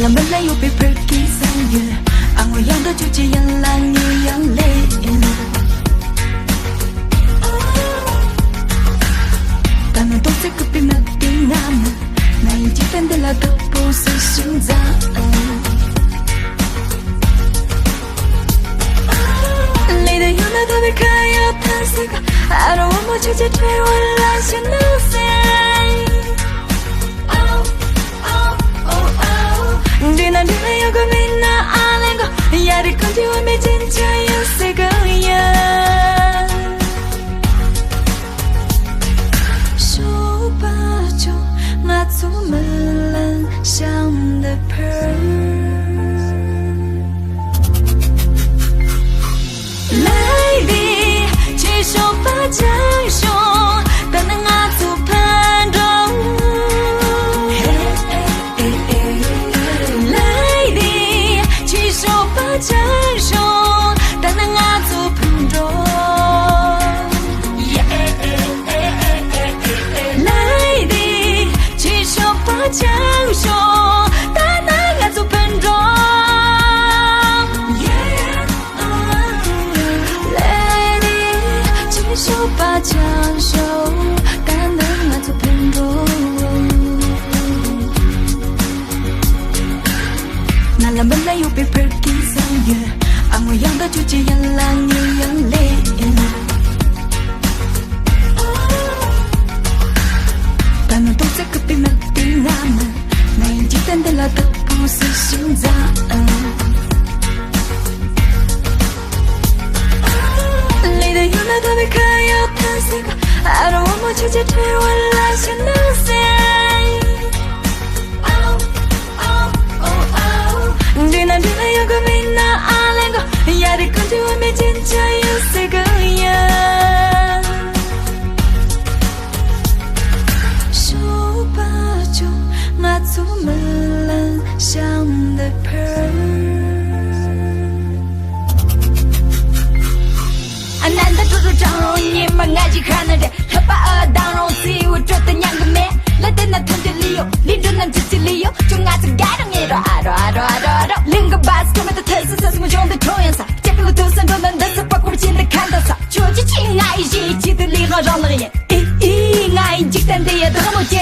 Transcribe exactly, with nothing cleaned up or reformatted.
ལམ་ལ་ཡོད་པའི་བོད་ཀྱི་བསམ་ཡུལ། ཨ་ངོ་ཡང་དུ་བརྗོད་ཀྱི་ཡན་ལག་ངས་ཡང་ལས། ད་ནི་རྡོག་རྩེ་བཀོད་པའི་མི་དེ་ང་མིན། ང་ཡི་འཇིག་རྟེན་འདི་ལ་དོག་པོ་སུ་ཞིག་མཛའ། ལས་དང་ཡང་ན་ཐོབ་པའི་ཁ་ཡག་ཐང་སེ་ག་ཨ་རོ་བུ་མོ་ཁྱོད་ཀྱི་དྲི་བ་ལ་ཞེན་ནོ་སེ། འདི་ན་འདི་ན་ཡོད་གོ་མིན་ན་ཨ་ལེན་གོ་ཡ་རི་ཀོན་ཏི་བ་མེ་ཅན་ཅ་ཡོད་སེ་གོ་ཡ། ཤོག་པ་ཅོ་ང་ཚོ་མི་ལན་ཤང་འདི་ཕར། Lady ཁྱེད་ཤོག་པ་ཅང་ཤོག་ད་ནི་ང་ཚོ་ཕན་འགྲོ། Lady ཁྱེད་ཤོག་པ་ཅང་ཤོག་ད་ནི་ང་ཚོ་ཕན་འགྲོ། Lady ཁྱེད་ཤོག་པ་ཅང་ཤོག་ད་ནི་ང་ཚོ་ཕན་འགྲོ། Lady ཁྱེད་ཤོག་པ་ཅང་ཤོག་ད་ནི་ང་ཚོ་ཕན་འགྲོ། ང་ལ་མི་ལ་ཡོད་པའི་བོད་ཀྱི་བསམ་ཡུལ། ཨ་ངོ་ཡང་དུ་བརྗོད་ཀྱི་ཡན་ལག་ངས་ཡང་ལས། ད་ནི་རྡོག་རྩེ་བཀོད་པའི་མི་དེ་ང་མིན། ང་ཡི་འཇིག་རྟེན་འདི་ལ་དོག་པོ་སུ་ཞིག་མཛའ། ལས་དང་ཡང་ན་ཐོབ་པའི་ཁ་ཡག་ཐང་སེ་ག་ཨ་རོ་བུ་མོ་ཁྱོད་ཀྱི་དྲི་བ་ལ་ཞེན་ནོ་སེ། འདི་ན་འདི་ན་ཡོད་གོ་མིན་ན་ཨ་ལེན་གོ་ཡ་རི་ཀོན་ཏི་བ་མེ་ཅན་ཅ་ཡོད་སེ་གོ་ཡ། ཤོག་པ་ཅོ་ང་ཚོ་མི་ལན་ཤང་འདི་ཕར། ཨ་ནན་ད་ཀྲུ་ཀྲུ་ཀྲང་རོང་ཉི་མ་ང་ཅི་ཁ་ན་རེ། ལྷ་པ་ཨ་དང་རོང་སི་འུ་ཀྲོ་ཏི་ཉང་གི་མེ། ལ་དེ་ན་ཐོན་གྱི་ལི་ཡོ། ལི་འགྲོ་ན་འཇིག་གི་ལི་ཡོ། ཅུ་ང་ཚོ་ག་རང་ངེ་རོ་ཨ་རོ་ཨ་རོ་ཨ་རོ་ཨ་རོ། ལིང་གི་བ་སི་ཁོ་མེ་ཏོ་ཐེ་སི་སི་སི་མོ་ཅོང་དུ་ཁྲོ་ཡང་ས། ཅེ་ཀི་ལུ་ཏུ་སན་འགྲོ་ན་འདི་སི་པ་ཀུར་ཅིན་དི་ཁན་ད་ས། ཆོ་ཅི་ཅི་ང་ཡི་ཞི་ཅི་དི་ལི་ང་རང་ལ་ཡིན། ཨི་ཨི་ང་ཡི་འཇིག་རྟེན་དེ་ཡ་དག་མོ་ཅེ།